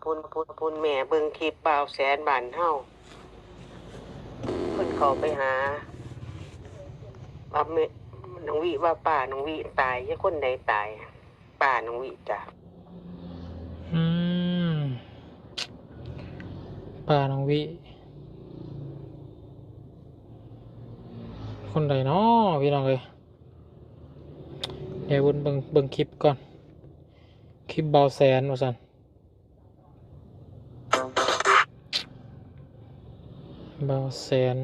ພຸ້ນ ພຸ້ນ ພຸ້ນ ແມ່ເບິ່ງຄລິບບ່າວແສນບ້ານເຮົາ ເພິ່ນເຂົ້າໄປຫາວ່າແມ່ ນ້ອງວິ ວ່າປ້ານ້ອງວິຕາຍ ຍາຄົນໃດຕາຍ ປ້ານ້ອງວິຈ້າ. ອືມ ປ້ານ້ອງວິ ຄົນໃດນໍພີ່ນ້ອງເອີຍ? ດຽວເບິ່ງ ເບິ່ງ ເບິ່ງຄລິບກ່ອນ ຄລິບບ່າວແສນວ່າຊັ້ນ ບ່າວແສນ.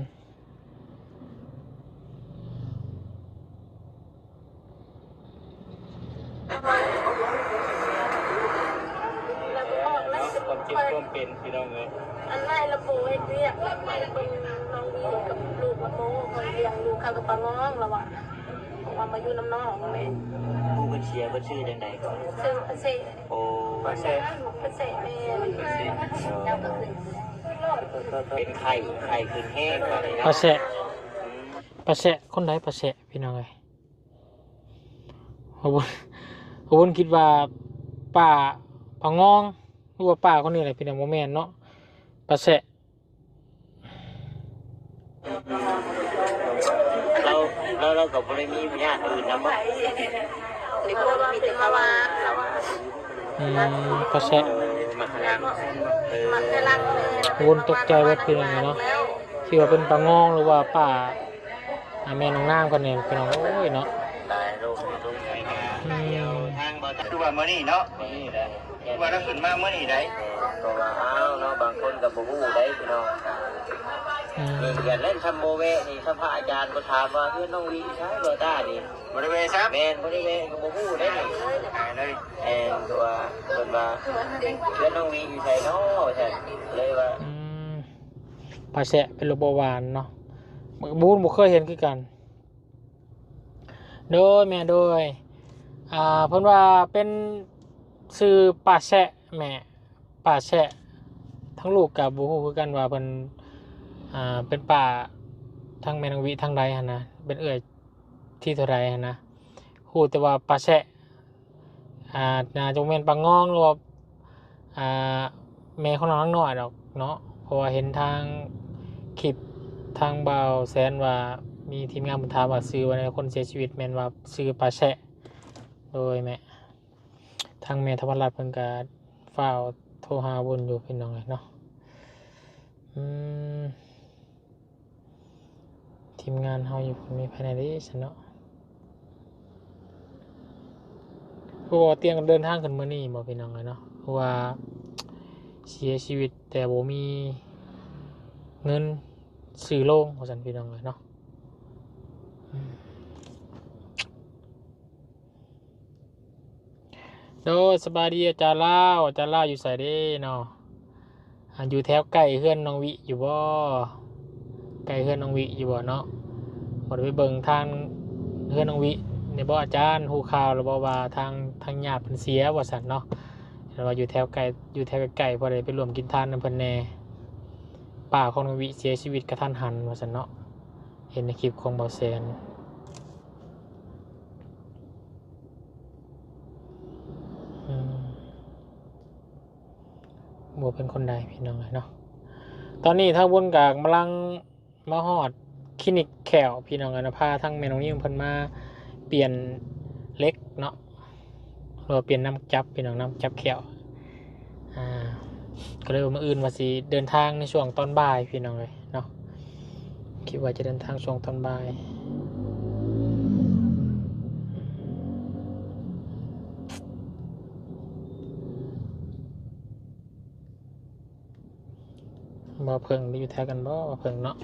ຄວາມເຈັບຄວາມເປັນພີ່ນ້ອງເອີຍ ອັນໄລ່ລະໂບເຮັດວຽກ ໄປເບິ່ງນ້ອງວີກັບລູກລະໂບ ຂ້ອຍລ້ຽງລູກເຂົາກັບປ້າງອງລະວ່າ ເພາະວ່າມາຢູ່ນຳນ້ອງແຫຼະ. ຜູ້ເພິ່ນເສຍເພິ່ນຊື່ຈັ່ງໃດກໍ? ຊື່ປາເຊ. ໂອ້ ປາເຊ ປາເຊແມ່ນ ເປັນໄຂ້ ໄຂ້ຂຶ້ນແຮງ ປາເຊ ປາເຊ ຄົນໃດປາເຊ ພີ່ນ້ອງເອີຍ? ເຮົາ ເຮົາຄິດວ່າປ້າ ປ້າງອງ ຫຼືວ່າປ້າຄົນນີ້ແຫຼະພີ່ນ້ອງ ບໍ່ແມ່ນເນາະ ປາເຊ. ລາວ ລາວ ລາວກໍບໍ່ໄດ້ມີພະຍາດອື່ນນຳບໍ່? ອືມ ປາເຊ ເອີ ມັກຮັກ ເອີ ວົນຕົກໃຈເບິດພີ່ນ້ອງເນາະ ຄິດວ່າເປັນປ້າງອງ ຫຼືວ່າປ້າ ອາ ແມ່ນ້ອງນາງເພິ່ນນີ້ພີ່ນ້ອງເອີຍເນາະ. ອືມ ຄືວ່າມື້ນີ້ເນາະ ມື້ນີ້ແຫຼະ ຄືວ່າລາວຂຶ້ນມາມື້ນີ້ໃດ ເພາະວ່າ ອ້າວ ເນາະ ບາງຄົນກໍບໍ່ຮູ້ໃດພີ່ນ້ອງ. ອືມ ນີ້ກໍເລີຍ ທຳໂມເວະນີ້ ທຳພະອາຈານບໍ່ຖາມວ່າເຮືອນນ້ອງວິຢູ່ໃສ ບໍ່ຕ້ານີ້ ບໍ່ໄດ້ແວະຊ້ຳ. ແມ່ນ ບໍ່ໄດ້ແວະກໍບໍ່ຮູ້ໃດນີ້ ແມ່ນ ຄືວ່າເພິ່ນວ່າເຮືອນນ້ອງວິຢູ່ໃສເນາະ ວ່າຊັ້ນ ເລີຍວ່າ ອືມ ປາແຊະເປັນໂລກເບົາຫວານເນາະ ບໍ່ ບໍ່ເຄີຍເຫັນຄືກັນ. ໂດຍແມ່ ໂດຍ ອ່າ ເພິ່ນວ່າເປັນຊື່ປາແຊະແມ່ ປາແຊະ ທັງລູກກໍບໍ່ຮູ້ຄືກັນວ່າເພິ່ນ ອ່າ ເປັນປ້າທາງແມ່ນ້ອງວິທາງໃດຫັ້ນນະ ເປັນເອື້ອຍທີເທົ່າໃດຫັ້ນນະ ຮູ້ແຕ່ວ່າປາແຊະ. ອ່າ ໜ້າຈະບໍ່ແມ່ນປາງອງ ຫຼືວ່າ ອ່າ ແມ່ຂອງນ້ອງນາງນ້ອຍດອກເນາະ ເພາະວ່າເຫັນທາງຄລິບທາງບ່າວແສນວ່າ ມີທີມງານເພິ່ນຖາມວ່າຊື່ວ່າໃດ ຄົນເສຍຊີວິດແມ່ນວ່າຊື່ປາແຊະ. ໂດຍແມ່ ທາງແມ່ທຳມະລັດເພິ່ນກະຟ້າວໂທຫາວຸ້ນຢູ່ ພີ່ນ້ອງເອີຍເນາະ. ອືມ ທີມງານເຮົາຢູ່ພຸ້ນ ມີໃຜແດ່ເດຊັ້ນເນາະ? ຄືວ່າຕຽງເດີນທາງຂຶ້ນມື້ນີ້ບໍ່ ພີ່ນ້ອງເອີຍເນາະ? ຄືວ່າເສຍຊີວິດແຕ່ບໍ່ມີເງິນຊື້ໂລງວ່າຊັ້ນ ພີ່ນ້ອງເອີຍເນາະ. ອືມ ໂດຍ ສະບາຍດີອາຈານລາວ ອາຈານລາວຢູ່ໃສເດເນາະ? ອ່າ ຢູ່ແຖວໃກ້ເຮືອນນ້ອງວິຢູ່ບໍ່? ໃກ້ເຮືອນນ້ອງວິຢູ່ບໍ່ເນາະ? ບໍ່ໄດ້ໄປເບິ່ງທາງເຮືອນນ້ອງວິນີ້ບໍ່ອາຈານ? ຮູ້ຂ່າວແລ້ວບໍ່ວ່າທາງ ທາງຍາດເພິ່ນເສຍວ່າຊັ້ນເນາະ? ແລ້ວວ່າຢູ່ແຖວໃກ້ ຢູ່ແຖວໃກ້ໆ ພໍໄດ້ໄປຮ່ວມກິນທານນຳເພິ່ນແດ່. ປ້າຂອງນ້ອງວິເສຍຊີວິດກະທັນຫັນວ່າຊັ້ນເນາະ. ເຫັນໃນຄລິບຂອງບ່າວແສນ. ອືມ ບໍ່ເປັນຄົນໃດ ພີ່ນ້ອງເອີຍເນາະ. ຕອນນີ້ທາງບຸນກະກຳລັງມາຮອດຄລີນິກແຂ້ວ ພີ່ນ້ອງເອີຍເນາະ. ພາທາງແມ່ນ້ອງນິວເພິ່ນມາປ່ຽນເຫຼັກເນາະ. ເພາະວ່າປ່ຽນນ້ຳຈັບ ພີ່ນ້ອງ ນ້ຳຈັບແຂ້ວ. ອ່າ ກໍເລີຍວ່າມື້ອື່ນວ່າຊິເດີນທາງໃນຊ່ວງຕອນບ່າຍ ພີ່ນ້ອງເອີຍເນາະ. ຄິດວ່າຈະເດີນທາງຊ່ວງຕອນບ່າຍ. ບໍ່ເພິ່ງ ຢູ່ແຖວກັນບໍ່ ບໍ່ເພິ່ງເນາະ.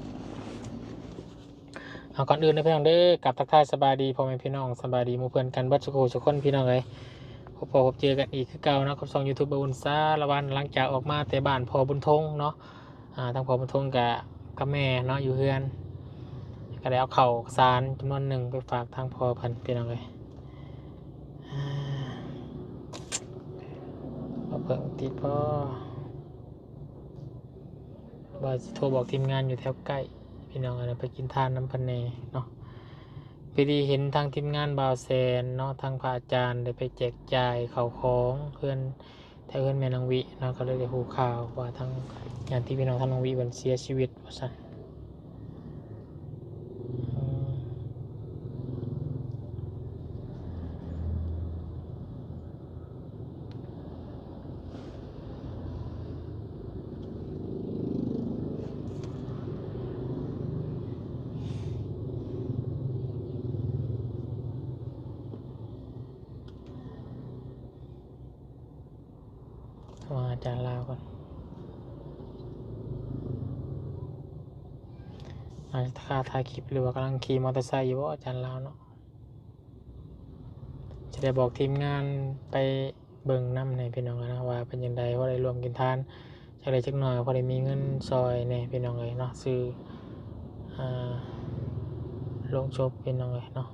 ເອົາ ກ່ອນອື່ນເດີພີ່ນ້ອງເດີ ກັບທັກທາຍສະບາຍດີພໍ່ແມ່ພີ່ນ້ອງ ສະບາຍດີໝູ່ເພື່ອນກັນເບິດສູ່ຜູ້ສູ່ຄົນ ພີ່ນ້ອງເອີຍ. ພົບພໍ້ພົບເຈີກັນອີກຄືເກົ່າເນາະ ກັບຊ່ອງຢູທູບ ບ່າວອຸ່ນສາລະວັນ. ຫຼັງຈາກອອກມາແຕ່ບ້ານພໍ່ບຸນທົງເນາະ ອ່າ ທາງພໍ່ບຸນທົງກະ ກັບແມ່ເນາະ ຢູ່ເຮືອນ ກະໄດ້ເອົາເຂົ້າສານຈຳນວນໜຶ່ງໄປຝາກທາງພໍ່ເພິ່ນ ພີ່ນ້ອງເອີຍ. ອ່າ ມາເບິ່ງຕິດບໍ່ ວ່າຊິໂທບອກທີມງານຢູ່ແຖວໃກ້ ພີ່ນ້ອງເອີຍ ໄປກິນທານນຳເພິ່ນແດ່ເນາະ. ພໍດີເຫັນທາງທີມງານບ່າວແສນເນາະ ທາງພະອາຈານໄດ້ໄປແຈກຈ່າຍເຂົ້າຂອງເຮືອນ ແຖວເຮືອນແມ່ນ້ອງວິເນາະ ກໍເລີຍໄດ້ຮູ້ຂ່າວວ່າທາງຍາດຕິພີ່ນ້ອງທາງນ້ອງວິເພິ່ນເສຍຊີວິດວ່າຊັ້ນ. ໂທຫາອາຈານລາວກ່ອນ. ອາ ຖ້າຖ່າຍຄລິບ ຫຼືວ່າກຳລັງຂີ່ມໍເຕີໄຊຢູ່ບໍ່ ອາຈານລາວເນາະ? ຈະໄດ້ບອກທີມງານໄປເບິ່ງນຳແດ່ພີ່ນ້ອງເອີຍເນາະ ວ່າເປັນຈັ່ງໃດ ພໍໄດ້ຮ່ວມກິນທານຈັກເລັກຈັກນ້ອຍ ພໍໄດ້ມີເງິນຊ່ອຍແດ່ພີ່ນ້ອງເອີຍເນາະ ຊື້ ອາ ໂລງສົບພີ່ນ້ອງເອີຍເນາະ.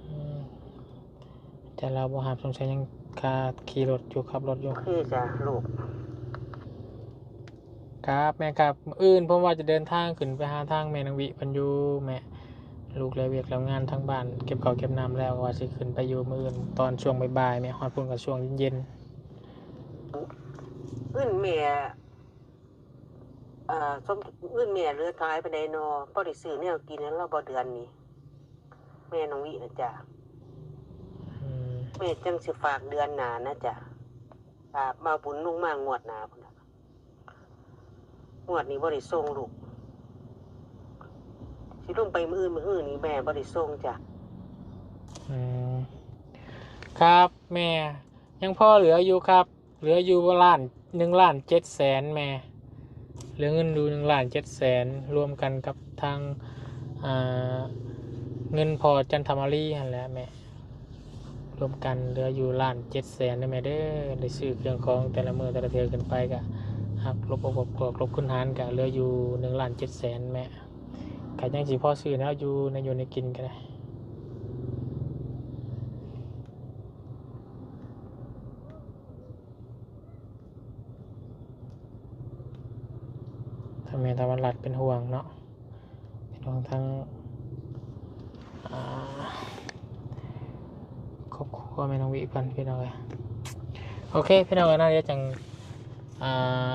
ອືມ ແຕ່ລາວບໍ່ຮັບ ສົງໄສຍັງຄາຂີ່ລົດຢູ່ ຂັບລົດຢູ່. ຄືຈະລູກ ຄັບແມ່ຄັບ ມື້ອື່ນຜົມວ່າຈະເດີນທາງຂຶ້ນໄປຫາທາງແມ່ນາງວິເພິ່ນຢູ່ແມ່. ລູກແລ້ວວຽກແລ້ວງານທາງບ້ານ ເກັບເຂົ້າເກັບນ້ຳແລ້ວ ວ່າຊິຂຶ້ນໄປຢູ່ມື້ອື່ນຕອນຊ່ວງບ່າຍໆແມ່. ຮອດພຸ້ນກໍຊ່ວງເຢັນໆ. ເງິນແມ່ ເອີ ສົມ ເງິນແມ່ເຫຼືອຫຼາຍປານໃດນໍ? ພໍໄດ້ຊື້ແນວກິນໃຫ້ລາວບໍ່ເດືອນນີ້? ແມ່ນ້ອງວິນະຈ້າ. ອືມ ແມ່ຈັ່ງຊິຝາກເດືອນໜ້ານະຈ້າ. ຝາກມາບຸນລົງມາງວດໜ້າພຸ້ນນະ. ງວດນີ້ບໍ່ໄດ້ສົ່ງລູກ. ຊິລົງໄປມື້ອື່ນ ມື້ອື່ນນີ້ແມ່ບໍ່ໄດ້ສົ່ງຈ້າ. ອືມ ຄັບແມ່ ຍັງພໍເຫຼືອຢູ່ຄັບ. ເຫຼືອຢູ່ລ້ານ ໜຶ່ງລ້ານເຈັດແສນແມ່. ເຫຼືອເງິນຢູ່ໜຶ່ງລ້ານເຈັດແສນ ລວມກັນກັບທາງ ອ່າ ເງິນພໍ່ຈັນທະມາລີຫັ້ນແຫຼະແມ່. ລວມກັນເຫຼືອຢູ່ລ້ານເຈັດແສນເດີແມ່ເດີ. ໄດ້ຊື້ເຄື່ອງຂອງແຕ່ລະມື້ແຕ່ລະເທື່ອຂຶ້ນໄປ ກະຫັກລົບອອກ ກະລົບຄູນຫານ ກະເຫຼືອຢູ່ໜຶ່ງລ້ານເຈັດແສນແມ່. ກະຍັງຊິພໍຊື້ແນວຢູ່ ແນວຢູ່ແນວກິນກະໄດ້. ທາງແມ່ທຳມະລັດເປັນຫ່ວງເນາະ ເປັນຫ່ວງທາງ ອ່າ ຄອບຄົວແມ່ນ້ອງວິເພິ່ນ ພີ່ນ້ອງເອີຍ. ໂອເຄ ພີ່ນ້ອງເອີຍເນາະ ດຽວຈັ່ງ ອ່າ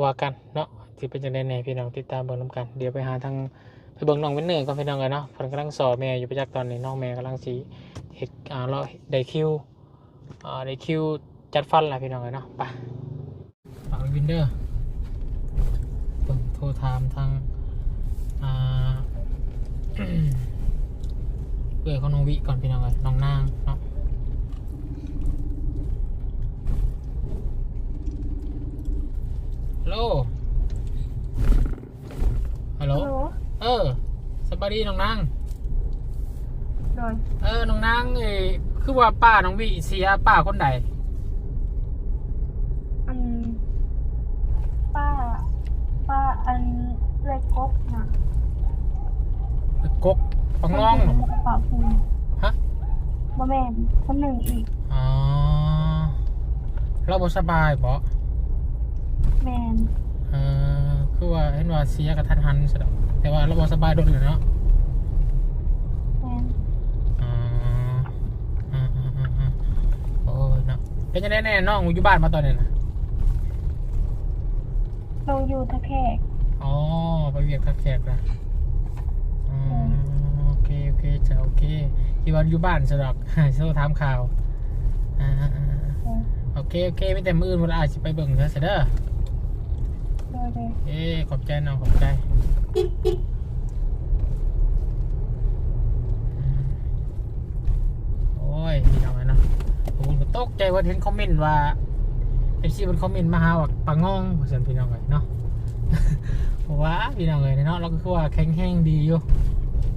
ວ່າກັນເນາະ ຊິເປັນຈັ່ງໃດແດ່ ພີ່ນ້ອງຕິດຕາມເບິ່ງນຳກັນ. ດຽວໄປຫາທາງ ໄປເບິ່ງນ້ອງວິນເນີກ່ອນ ພີ່ນ້ອງເອີຍເນາະ. ເພິ່ນກຳລັງສໍແມ່ຢູ່ ໄປຈັກຕອນນີ້ ນ້ອງແມ່ກຳລັງຊິເຮັດ ອ່າ ລໍໄດ້ຄິວ ອ່າ ໄດ້ຄິວຈັດຟັນລະ ພີ່ນ້ອງເອີຍເນາະ. ໄປ ຝາກວິນເດີ ເບິ່ງ ໂທຖາມທາງ ອ່າ ເອື້ອຍຂອງນ້ອງວິກ່ອນ ພີ່ນ້ອງເອີຍ ນ້ອງນາງເນາະ. ຮັລໂຫຼ ຮັລໂຫຼ ເອີ ສະບາຍດີນ້ອງນາງ. ໂດຍ ເອີ ນ້ອງນາງ ເອີ ຄືວ່າປ້ານ້ອງວິເສຍ ປ້າຄົນໃດ? ອັນ ປ້າ ປ້າ ອັນ ເອື້ອຍກົກນະ. ເອື້ອຍກົກ ປ້າງອງ ເປັນກະເປົາຜູ້ ຮະ? ບໍ່ແມ່ນ ຄົນໜຶ່ງອີກ. ອໍ ລາວບໍ່ສະບາຍບໍ? ແມ່ນ. ເອີ ຄືວ່າເຫັນວ່າເສຍກະທັນຫັນຊັ້ນດອກ ແຕ່ວ່າລາວບໍ່ສະບາຍດົນແລ້ວເນາະ. ແມ່ນ. ອໍ ອືມໆໆໆ ໂອ້ຍເນາະ. ເປັນຈັ່ງໃດແດ່ ນ້ອງຢູ່ບ້ານບໍ່ຕອນນີ້ນະ? ນ້ອງຢູ່ທ່າແຂກ. ອໍ ໄປວຽກທ່າແຂກນະ. ອໍ ແມ່ນ. ໂອເຄ ໂອເຄ ຈ້າ ໂອເຄ ຄິດວ່າຢູ່ບ້ານຊັ້ນດອກ ໂທຖາມຂ່າວ. ອືມ ໂອເຄ ໂອເຄ ມີແຕ່ມື້ອື່ນພຸ້ນລະ ອ້າຍຊິໄປເບິ່ງເດີ ເດີ. ໂດຍໆ ເອີ ຂອບໃຈນ້ອງ ຂອບໃຈ. ໂອ້ຍ ພີ່ນ້ອງເອີຍເນາະ ໂອ້ ກໍຕົກໃຈວ່າເຫັນຄອມເມັນວ່າ ເອັຟຊີ ເພິ່ນຄອມເມັນມາຫາວ່າປ້າງອງວ່າຊັ້ນ ພີ່ນ້ອງເອີຍເນາະ. ເພາະວ່າ ພີ່ນ້ອງເອີຍເນາະ ລາວກໍຄືວ່າແຂງແຮງດີຢູ່.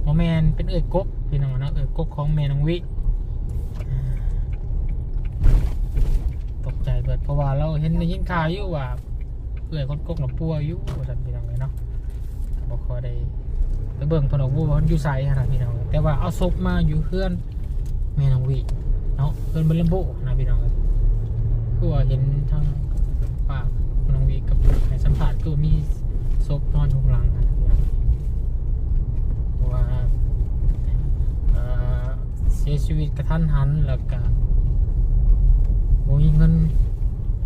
ບໍ່ແມ່ນ ເປັນເອື້ອຍກົກ ພີ່ນ້ອງເນາະ ເອື້ອຍກົກຂອງແມ່ນ້ອງວິ. ຕົກໃຈເບີດ ເພາະວ່າລາວເຫັນ ໄດ້ຍິນຂ່າວຢູ່ວ່າ ເອື້ອຍຄົນກົກນະປ່ວຍຢູ່ວ່າຊັ້ນ ພີ່ນ້ອງເອີຍເນາະ. ກໍບໍ່ຄ່ອຍໄດ້ໄປເບິ່ງເພິ່ນດອກ ບໍ່ວ່າເພິ່ນຢູ່ໃສຫັ້ນນະ ພີ່ນ້ອງ. ແຕ່ວ່າເອົາສົບມາຢູ່ເຮືອນແມ່ນ້ອງວິເນາະ ເຮືອນເບິນລຳໂບຫັ້ນນະ ພີ່ນ້ອງເອີຍ. ຄືວ່າເຫັນທາງປ້ານ້ອງວິກັບໃຫ້ສຳພາດ ຄືວ່າມີສົບນອນຢູ່ຂ້າງຫຼັງຫັ້ນນະ ພີ່ນ້ອງ. ເພາະວ່າ ເອີ ເສຍຊີວິດກະທັນຫັນ ແລ້ວກະ ບໍ່ມີເງິນ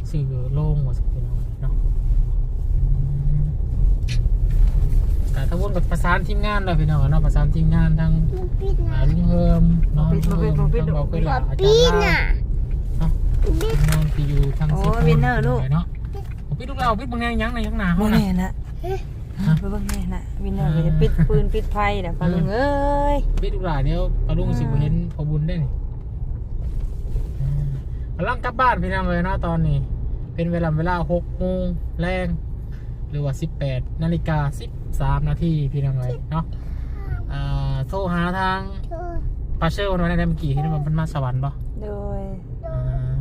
ຊື້ໂລງວ່າຊັ້ນ ພີ່ນ້ອງເນາະ. ອືມ ກະທາງບຸນກໍປະສານທີມງານແລ້ວ ພີ່ນ້ອງເນາະ, ປະສານທີມງານທາງ ອ່າ ລຸງເຮີມເນາະ, ບໍ່ປິດ ບໍ່ປິດ ບໍ່ປິດ ທາງເບົາເຄີຍຫຼ້າ ອາຈານລາວເນາະ, ທີມງານທີ່ຢູ່ທາງ ໂອ້ ເຊໂປນ ວິນເນີລູກເນາະ. ບໍ່ປິດລູກລາວ, ປິດເບິ່ງແດ່ ຍັງນະ ຍັງໜ້າເຮົານະ. ບໍ່ແນ່ນະ. ຮະ? ໄປເບິ່ງແນ່ນະ ວິນເນີກໍຈະປິດຟືນປິດໄຟແລ້ວ ປ້າລຸງເອີຍ. ປິດລູກຫຼານ ດຽວປ້າລຸງ ອ່າ ຊິບໍ່ເຫັນພໍ່ບຸນເດ້ນີ້. ອ່າ ກຳລັງກັບບ້ານພີ່ນ້ອງເອີຍເນາະ, ຕອນນີ້ເປັນເວລາ ເວລາຫົກໂມງແລງ ຫຼືວ່າສິບແປດນາລິກາສິບສາມນາທີ ພີ່ນ້ອງເອີຍເນາະ. ອ່າ ໂທຫາທາງປ້າເຊີເພິ່ນວ່າແນວໃດເມື່ອກີ້ ເຫັນວ່າເພິ່ນມາສະຫວັນບໍ່? ໂດຍ. ອ່າ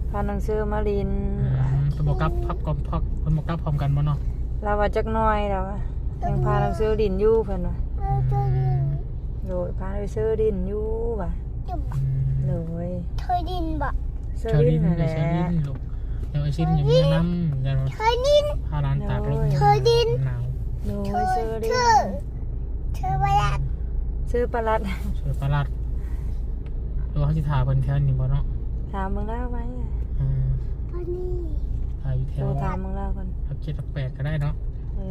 ພານ້ອງເຊີມາຫຼິ້ນ. ອືມ ເພິ່ນບໍ່ກັບ ພັກກ່ອນ ພັກ ເພິ່ນບໍ່ກັບພ້ອມກັນບໍ່ເນາະ? ລາວວ່າຈັກໜ້ອຍ ລາວວ່າຍັງພານ້ອງເຊີຫຼິ້ນຢູ່ ເພິ່ນວ່າ. ອືມ ໂດຍ ພານ້ອງເຊີຫຼິ້ນຢູ່ວ່າ. ອືມ ໂດຍ ເຊີຫຼິ້ນບໍ່? ເຊີຫຼິ້ນຫັ້ນແຫຼະ ເຊີຫຼິ້ນລູກ. ແຕ່ວ່າຊິນຍັງເມືອນຳ ຢ້ານວ່າພາຫຼານຕາກລົມ ເຊີຫຼິ້ນ ໂດຍ ເຊີຫຼິ້ນ ເຊີປາລັດ ເຊີປາລັດ ໂຕເຮົາຊິຖ້າເພິ່ນແຖວນີ້ບໍ່ເນາະ? ຖາມເບິ່ງລາວໄວ້. ອືມ ອັນນີ້ ຖ້າຢູ່ແຖວ ໂຕຖາມເບິ່ງລາວກ່ອນ ຫຼັກເຈັດຫຼັກແປດກໍໄດ້ເນາະ. ເອີ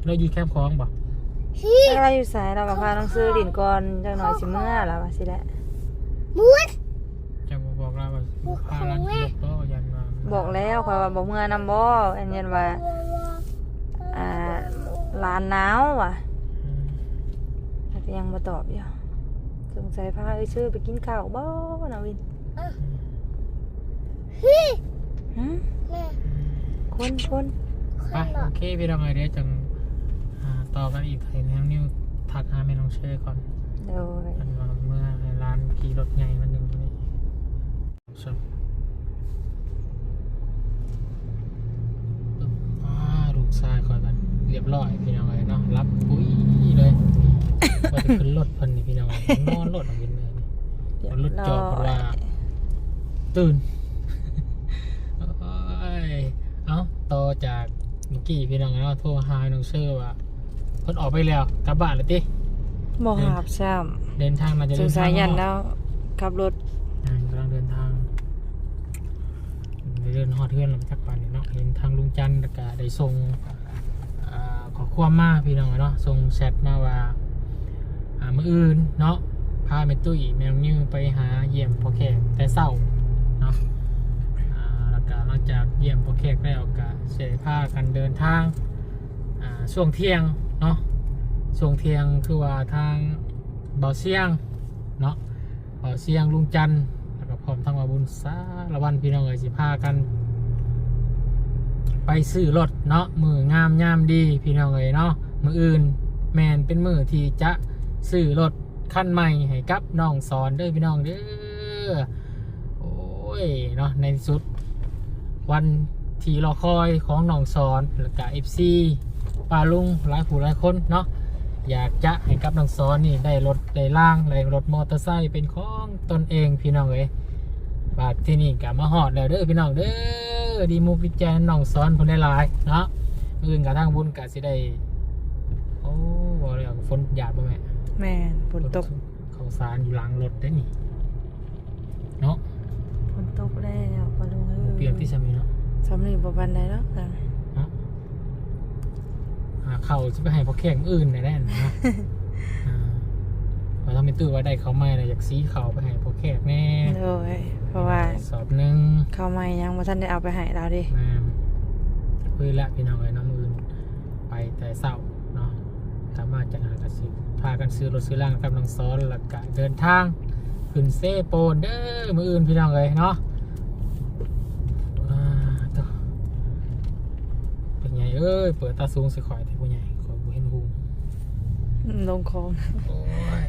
ລາວຢູ່ແຄມຂອງບໍ່? ຈັກລາວຢູ່ໃສ? ລາວວ່າພານ້ອງເຊີຫຼິ້ນກ່ອນ ຈັກໜ້ອຍຊິເມືອ ລາວວ່າຊີ້ແຫຼະ. ໝູດ ເຈົ້າບໍ່ບອກລາວວ່າບໍ່ພາຫຼານຂີ່ລົດບໍ່? ຢ້ານວ່າ ບອກແລ້ວ ຂ້ອຍວ່າບໍ່ເມືອນຳບໍ່? ອັນຢ້ານວ່າ ອ່າ ຫຼານໜາວວ່າ. ອືມ ແຕ່ກໍຍັງບໍ່ຕອບຢູ່. ສົງໄສພາເອື້ອຍເຊີໄປກິນເຂົ້າບໍ່ນະວິນ? ອືມ ຫຶ? ແມ່ ຄົນ ຄົນ ໄປ ໂອເຄ ພີ່ນ້ອງເອີຍ ດຽວຈັ່ງ ອ່າ ຕໍ່ກັນອີກ. ໃຫ້ນ້ອງນິວທັກຫາແມ່ນ້ອງເຊີກ່ອນ. ໂດຍ ເພິ່ນວ່າເມືອໃຫ້ຫຼານຂີ່ລົດໃຫຍ່ມາໜຶ່ງມື້ນີ້. ອ່າ ລູກຊາຍຂ້ອຍກໍລຽບຮ້ອຍ ພີ່ນ້ອງເອີຍເນາະ, ຫຼັບປຸ້ຍເລີຍ. ວ່າຈະຂຶ້ນລົດເພິ່ນນີ້ ພີ່ນ້ອງເອີຍ, ນອນໂລດເນາະ ວິນເນີນີ້. ລົດຈອດ ເພິ່ນວ່າຕື່ນ. ໂອ້ຍ ເອົ້າ ຕໍ່ຈາກເມື່ອກີ້ ພີ່ນ້ອງເນາະ, ໂທຫານ້ອງເຊີວ່າ ເພິ່ນອອກໄປແລ້ວ ກັບບ້ານແລ້ວຕິ? ບໍ່ຮັບຊ້ຳ. ເດີນທາງ ໜ້າຈະເດີນທາງ ສົງໄສຢ້ານລາວຂັບລົດ. ອ່າ ກຳລັງເດີນທາງ ໄດ້ເດີນຮອດເຮືອນແລ້ວຈັກປານນີ້ເນາະ. ເຫັນທາງລຸງຈັນ ແລ້ວກະໄດ້ສົ່ງ ອ່າ ຂໍ້ຄວາມມາ ພີ່ນ້ອງເນາະ, ສົ່ງແຊັດມາວ່າ ອ່າ ມື້ອື່ນເນາະ ພາແມ່ຕຸ້ຍ ແມ່ນ້ອງນິວໄປຫາຢ້ຽມພໍ່ແຂກແຕ່ເຊົ້າເນາະ. ອ່າ ແລ້ວກະຫຼັງຈາກຢ້ຽມພໍ່ແຂກແລ້ວ ກະຊິໄດ້ພາກັນເດີນທາງ ອ່າ ຊ່ວງທ່ຽງເນາະ, ຊ່ວງທ່ຽງ ຄືວ່າທາງບ່າວຊຽງເນາະ, ບ່າວຊຽງ ລຸງຈັນ ແລ້ວກໍພ້ອມທັງວ່າບຸນສາລະວັນ ພີ່ນ້ອງເອີຍ, ຊິພາກັນໄປຊື້ລົດເນາະ. ມື້ງາມຍາມດີ ພີ່ນ້ອງເອີຍເນາະ, ມື້ອື່ນແມ່ນເປັນມື້ທີ່ຈະຊື້ລົດຄັນໃໝ່ໃຫ້ກັບນ້ອງສອນເດີ ພີ່ນ້ອງເດີ. ໂອ້ຍເນາະ ໃນທີ່ສຸດ ວັນທີ່ລໍຄອຍຂອງນ້ອງສອນ ແລ້ວກະເອັຟຊີປ້າລຸງຫຼາຍຜູ້ຫຼາຍຄົນເນາະ, ຢາກຈະໃຫ້ກັບນ້ອງສອນນີ້ໄດ້ລົດໄດ້ລາງ ໄດ້ລົດມໍເຕີໄຊເປັນຂອງຕົນເອງ ພີ່ນ້ອງເອີຍ. ບາດທີນີ້ກະມາຮອດແລ້ວເດີ ພີ່ນ້ອງເດີ, ດີມຸກດີໃຈນຳນ້ອງສອນເພິ່ນຫຼາຍໆເນາະ. ມື້ອື່ນກະທາງບຸນກະຊິໄດ້ ໂອ້ ເວົ້າແລ້ວຝົນຢາດບໍ່ແມ່? ແມ່ນ ຝົນຕົກ. ເຂົ້າສານຢູ່ຫຼັງລົດເດ້ນີ້ເນາະ, ຝົນຕົກແລ້ວປ້າລຸງເອີຍ. ບໍ່ປຽກຕິຊ່ຳນີ້ເນາະ? ຊ່ຳນີ້ບໍ່ປານໃດດອກ. ເນາະ ຫາເຂົ້າຊິໄປໃຫ້ພໍ່ແຂກມື້ອື່ນໄດ້ແລ້ວເນາະ. ອ່າ ວ່າທາງແມ່ຕຸ້ຍວ່າໄດ້ເຂົ້າໃໝ່ແລ້ວ ຢາກສີເຂົ້າໄປໃຫ້ພໍ່ແຂກແດ່. ໂດຍ ເພາະວ່າສອບໜຶ່ງ ເຂົ້າໃໝ່ຍັງບໍ່ທັນໄດ້ເອົາໄປໃຫ້ລາວເດ້. ແມ່ນ ເອີຍ ລະ ພີ່ນ້ອງເອີຍ ນຳອື່ນ ໄປແຕ່ເຊົ້າເນາະ, ກັບມາຈາກຫັ້ນກໍຊິພາກັນຊື້ລົດຊື້ລາງກັບນ້ອງສອນ ແລ້ວກະເດີນທາງຂຶ້ນເຊໂປນເດີ ມື້ອື່ນ ພີ່ນ້ອງເອີຍເນາະ. ອ່າ ໂທ້ ເປັນໃຫຍ່ເອີຍ ເປີດຕາສູງໃສ່ຂ້ອຍແທ້ ຜູ້ໃຫຍ່ ຂ້ອຍບໍ່ເຫັນຫຸ່ງ ອືມ ລົງຂອງ. ໂອ້ຍ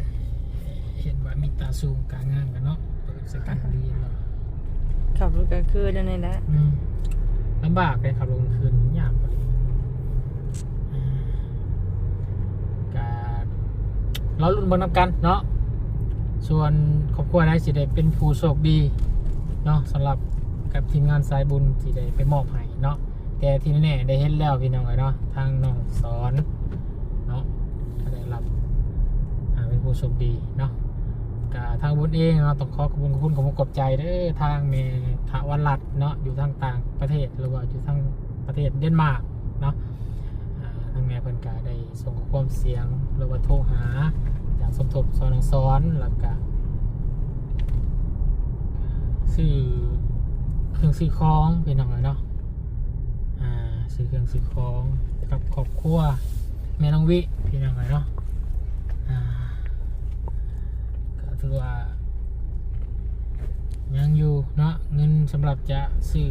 ເຫັນວ່າມີຕາສູງກາງງາມກັນເນາະ ເປີດໃສ່ກັນດີເນາະ. ຂັບລົດກາງຄືນແນວນີ້ແຫຼະ. ອືມ ລຳບາກເດ້ ຂັບລົດກາງຄືນຍາກກວ່ານີ້. ອ່າ ກະລໍລຸ້ນເບິ່ງນຳກັນເນາະ, ສ່ວນຄອບຄົວໃດຊິໄດ້ເປັນຜູ້ໂຊກດີເນາະ ສຳລັບກັບທີມງານສາຍບຸນທີ່ໄດ້ໄປມອບໃຫ້ເນາະ. ແຕ່ທີ່ແນ່ໆໄດ້ເຫັນແລ້ວ ພີ່ນ້ອງເອີຍເນາະ, ທາງນ້ອງສອນເນາະ ກໍໄດ້ຮັບ ອ່າ ເປັນຜູ້ໂຊກດີເນາະ. ກະທາງບຸນເອງເນາະ ຕ້ອງຂໍຂອບຄຸນ ຂອບຄຸນ ຂອບໃຈເດີ ທາງແມ່ຖາວະລັດເນາະ ຢູ່ທາງຕ່າງປະເທດ ຫຼືວ່າຢູ່ທາງປະເທດເດນມາກເນາະ. ອ່າ ທາງແມ່ເພິ່ນກະໄດ້ສົ່ງຂໍ້ຄວາມສຽງ ຫຼືວ່າໂທຫາ ຢາກສົມທົບຊ່ອຍນ້ອງສອນ ແລ້ວກະຊື້ເຄື່ອງຊື້ຂອງ ພີ່ນ້ອງເອີຍເນາະ. ອ່າ ຊື້ເຄື່ອງຊື້ຂອງກັບຄອບຄົວແມ່ນ້ອງວິ ພີ່ນ້ອງເອີຍເນາະ. ອ່າ ກໍຖືວ່າຍັງຢູ່ເນາະ ເງິນສຳລັບຈະຊື້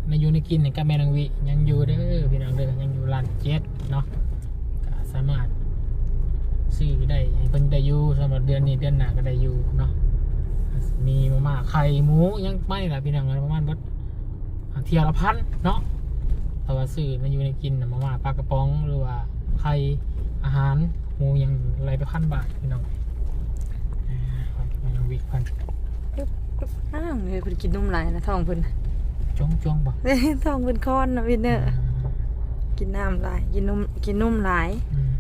ແນວຢູ່ແນວກິນໃຫ້ກັບແມ່ນ້ອງວິ ຍັງຢູ່ເດີພີ່ນ້ອງເດີ ຍັງຢູ່ລ້ານເຈັດເນາະ. ກໍສາມາດຊື້ໄດ້ໃຫ້ເພິ່ນໄດ້ຢູ່ ສຳລັບເດືອນນີ້ ເດືອນໜ້າກໍໄດ້ຢູ່ເນາະ. ມີມາມ່າ ໄຂ່ ໝູ ຫຍັງປະມານນີ້ລະພີ່ນ້ອງເອີຍ ປະມານເບິດ ເທື່ອລະພັນເນາະ. ແຕ່ວ່າຊື້ແນວຢູ່ແນວກິນນະ ມາມ່າ ປາກະປ໋ອງ ຫຼືວ່າໄຂ່ ອາຫານ ໝູ ຫຍັງ ໄລ່ໄປພັນບາດພີ່ນ້ອງ. ອ່າ ແມ່ນ້ອງວິເພິ່ນ ອ້າວ ເພິ່ນກິນນົມຫຼາຍນະ ທ້ອງເພິ່ນ ຈວງໆບໍ່ ທ້ອງເພິ່ນຄອນນະ ວິນເນີ ອ່າ ກິນນ້ຳຫຼາຍ ກິນນົມ ກິນນົມຫຼາຍ. ອືມ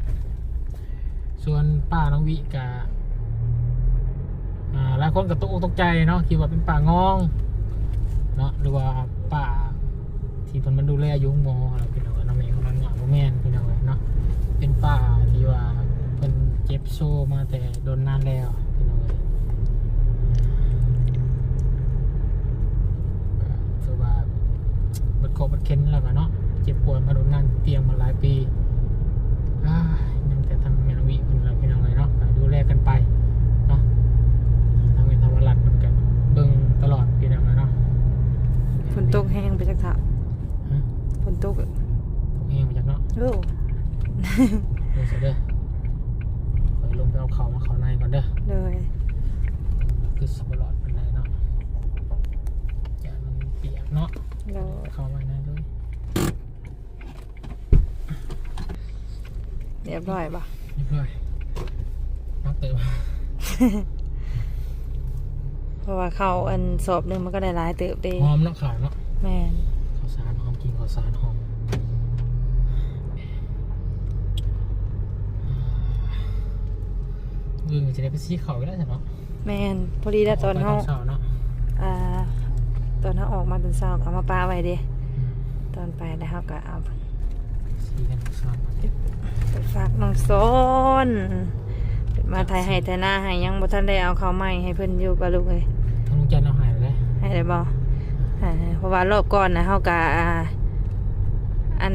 ສ່ວນປ້ານ້ອງວິກະ ອ່າ ຫຼາຍຄົນກໍຕົກອົກຕົກໃຈເນາະ ຄິດວ່າເປັນປ້າງອງເນາະ ຫຼືວ່າປ້າທີ່ເພິ່ນມາດູແລຢູ່ໂຮງໝໍຫັ້ນແຫຼະ ພີ່ນ້ອງເອີຍເນາະ. ແມ່ນຂອງນ້ອງງາມ ບໍ່ແມ່ນ ພີ່ນ້ອງເອີຍເນາະ ເປັນປ້າທີ່ວ່າເພິ່ນເຈັບໂຊມາແຕ່ດົນນານແລ້ວ ພີ່ນ້ອງເອີຍ. ກໍຖືວ່າເບິດເຄາະເບິດເຂັນແລ້ວກໍເນາະ ເຈັບປ່ວຍມາດົນນານ ຕິດຕຽງມາຫຼາຍປີ. ອ້າຍ ຍັງແຕ່ທາງແມ່ນ້ອງວິເພິ່ນລະ ພີ່ນ້ອງເອີຍເນາະ ກໍດູແລກັນໄປເນາະ. ທາງແມ່ນທາວະລັດເພິ່ນກໍເບິ່ງຕະຫຼອດ ພີ່ນ້ອງເອີຍເນາະ. ຝົນຕົກແຮງໄປຈັກເທົ່າ ຮະ ຝົນຕົກ ຕົກແຮງໄປຈັກເນາະ. ໂອ້ ເດີ ເດີ ຂ້ອຍລົງໄປເອົາເຂົ້າມາເຂົ້າໃນກ່ອນເດີ. ໂດຍ ຄືຊິບໍ່ລອດປານໃດເນາະ ຢ້ານມັນປຽກເນາະ. ໂດຍ ເຂົ້າມາໃນເລີຍ. ຮຽບຮ້ອຍບໍ່? ຮຽບຮ້ອຍ ໜັກເຕີບ ເພາະວ່າເຂົ້າອັນສອບໜຶ່ງມັນກໍໄດ້ຫຼາຍເຕີບເດ້. ຫອມເນາະ ເຂົ້າເນາະ. ແມ່ນ ເຂົ້າສານຫອມ ກິນເຂົ້າສານຫອມ. ອືມ ຈະໄດ້ໄປສີເຂົ້າອີກແລ້ວຊັ້ນເນາະ. ແມ່ນ ພໍດີແລ້ວຕອນເຮົາ ອອກໄປຕອນເຊົ້າເນາະ ອ່າ ຕອນເຮົາອອກມາຕອນເຊົ້າກໍເອົາມາປະໄວ້ເດ້. ອືມ ຕອນໄປແລ້ວເຮົາກໍເອົາ ສີກັນຕອນເຊົ້າ ໄປຝາກນ້ອງສອນ ເພິ່ນມາໄຖໄຮ່ໄຖນາໃຫ້ ຍັງບໍ່ທັນໄດ້ເອົາເຂົ້າໃໝ່ໃຫ້ເພິ່ນຢູ່ ປ້າລຸງເອີຍ. ທາງລຸງຈັນເອົາໃຫ້ແລ້ວເດ້. ໃຫ້ແລ້ວບໍ່? ອ່າ ເພາະວ່າລອບກ່ອນນະ ເຮົາກໍ ອ່າ ອັນ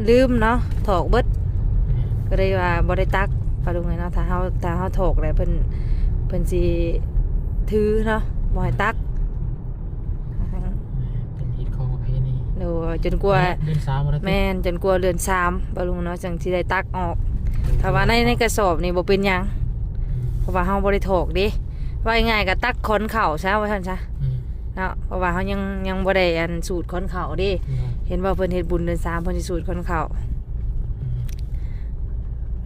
ລືມເນາະ ຖອກເບິດ ແມ່ນ ກໍເລີຍວ່າບໍ່ໄດ້ຕັກ ປ້າລຸງເອີຍເນາະ. ຖ້າເຮົາ ຖ້າເຮົາຖອກແລ້ວ ເພິ່ນ ເພິ່ນຊິຖືເນາະ ບໍ່ໃຫ້ຕັກ. ເປັນຮີດຄອງປະເພນີ ໂດຍ ຈົນກວ່າ ແມ່ນ ຈົນກວ່າເດືອນສາມ ປ້າລຸງເນາະ ຈັ່ງຊິໄດ້ຕັກອອກ. ໂດຍ ຖ້າວ່າໃນ ໃນກະສອບນີ້ບໍ່ເປັນຫຍັງ ອືມ ເພາະວ່າເຮົາບໍ່ໄດ້ຖອກເດ້. ເວົ້າງ່າຍໆ ກໍຕັກຂອນເຂົ້າຊະ ວ່າຊັ້ນຊະ. ອືມ ເນາະ ເພາະວ່າເຮົາຍັງ ຍັງບໍ່ໄດ້ອັນສູດຂອນເຂົ້າເດ້. ເນາະ ເຫັນວ່າເພິ່ນເຮັດບຸນເດືອນສາມ ເພິ່ນຊິສູດຂອນເຂົ້າ. ອືມ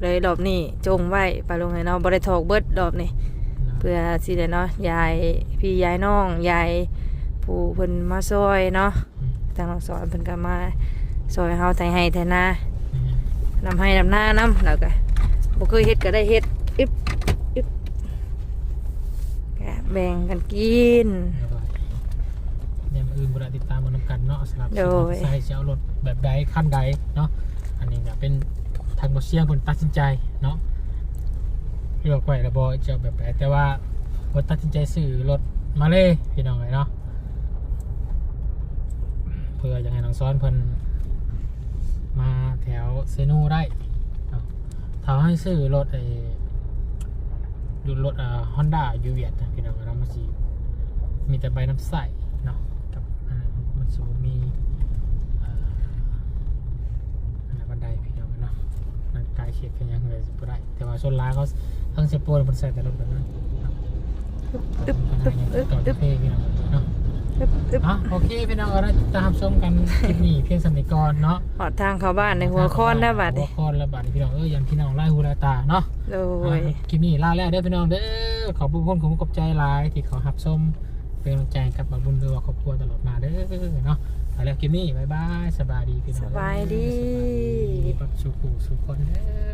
ເລີຍລອບນີ້ຈົ່ງໄວ້ ປ້າລຸງເອີຍເນາະ ບໍ່ໄດ້ຖອກເບິດລອບນີ້. ເນາະ ເພື່ອຊິໄດ້ເນາະ ຢາຍພີ່ຢາຍນ້ອງ ຢາຍຜູ້ເພິ່ນມາຊ່ອຍເນາະ. ອືມ ທາງນ້ອງສອນເພິ່ນກໍມາຊ່ອຍເຮົາໄຖໄຮ່ໄຖນາ ອືມ ດຳໄຮ່ດຳນານຳ ແລ້ວກໍບໍ່ເຄີຍເຮັດກໍໄດ້ເຮັດ ອຶບ ອຶບ ກະແບ່ງກັນກິນ. ໂດຍ ແນວອື່ນບໍ່ໄດ້ຕິດຕາມເບິ່ງນຳກັນເນາະ ສຳລັບ ໂດຍ ຊິເອົາລົດແບບໃດ ຄັນໃດເນາະ. ອັນນີ້ກະເປັນທາງບໍ່ຊຽງເພິ່ນຕັດສິນໃຈເນາະ ເລືອກໄວ້ແລ້ວບໍ່ຈະເອົາແບບໃດ ແຕ່ວ່າເພິ່ນຕັດສິນໃຈຊື້ລົດມາເລີຍ ພີ່ນ້ອງເອີຍເນາະ. ເພື່ອຢາກໃຫ້ນ້ອງສອນເພິ່ນມາແຖວເຊໂນໄດ້ເນາະ. ຖ້າໃຫ້ຊື້ລົດໄອ້ ຢູ່ລົດ ອ່າ ຮອນດ້າຢູ່ຫວຽດນະ ພີ່ນ້ອງເນາະ ມັນຊິມີແຕ່ໃບນຳໃຊ້ເນາະ ກັບ ອ່າ ມັນຊິບໍ່ມີ ອ່າ ອັນນັ້ນປານໃດ ພີ່ນ້ອງເນາະ. ມັນກາຍເຂດກັນຫຍັງເລີຍຊິບໍ່ໄດ້ ແຕ່ວ່າສ່ວນຫຼາຍເຂົາ ທາງເຊໂປນເພິ່ນໃຊ້ແຕ່ລົດແບບນັ້ນ ອຶບ ອຶບ ອຶບ ອຶບ ເພ ພີ່ນ້ອງເນາະ. ອຶບ ອຶບ ອ່ະ ໂອເຄ ພີ່ນ້ອງ ກໍໄດ້ຕິດຕາມຊົມກັນຄລິບນີ້ພຽງສ່ຳນີ້ກ່ອນເນາະ. ຮອດທາງເຂົ້າບ້ານໃນຫົວຄອນແລ້ວບາດນີ້ ຫົວຄອນແລ້ວບາດນີ້ ພີ່ນ້ອງເອີຍ ຢ້ານພີ່ນ້ອງຫຼາຍຫູຫຼາຍຕາເນາະ. ໂດຍ ອ່າ ຄລິບນີ້ລາແລ້ວເດີພີ່ນ້ອງເດີ. ຂອບຄຸນ ຂອບໃຈຫຼາຍທີ່ເຂົ້າຮັບຊົມ ເປັນກຳລັງໃຈໃຫ້ກັບບ່າວບຸນ ຫຼືວ່າຄອບຄົວຕະຫຼອດມາເດີເນາະ. ໄປແລ້ວຄລິບນີ້ ບາຍບາຍ ສະບາຍດີພີ່ນ້ອງ ສະບາຍດີ ສະບາຍດີ ປັບສູ່ຜູ້ສູ່ຄົນເດີ.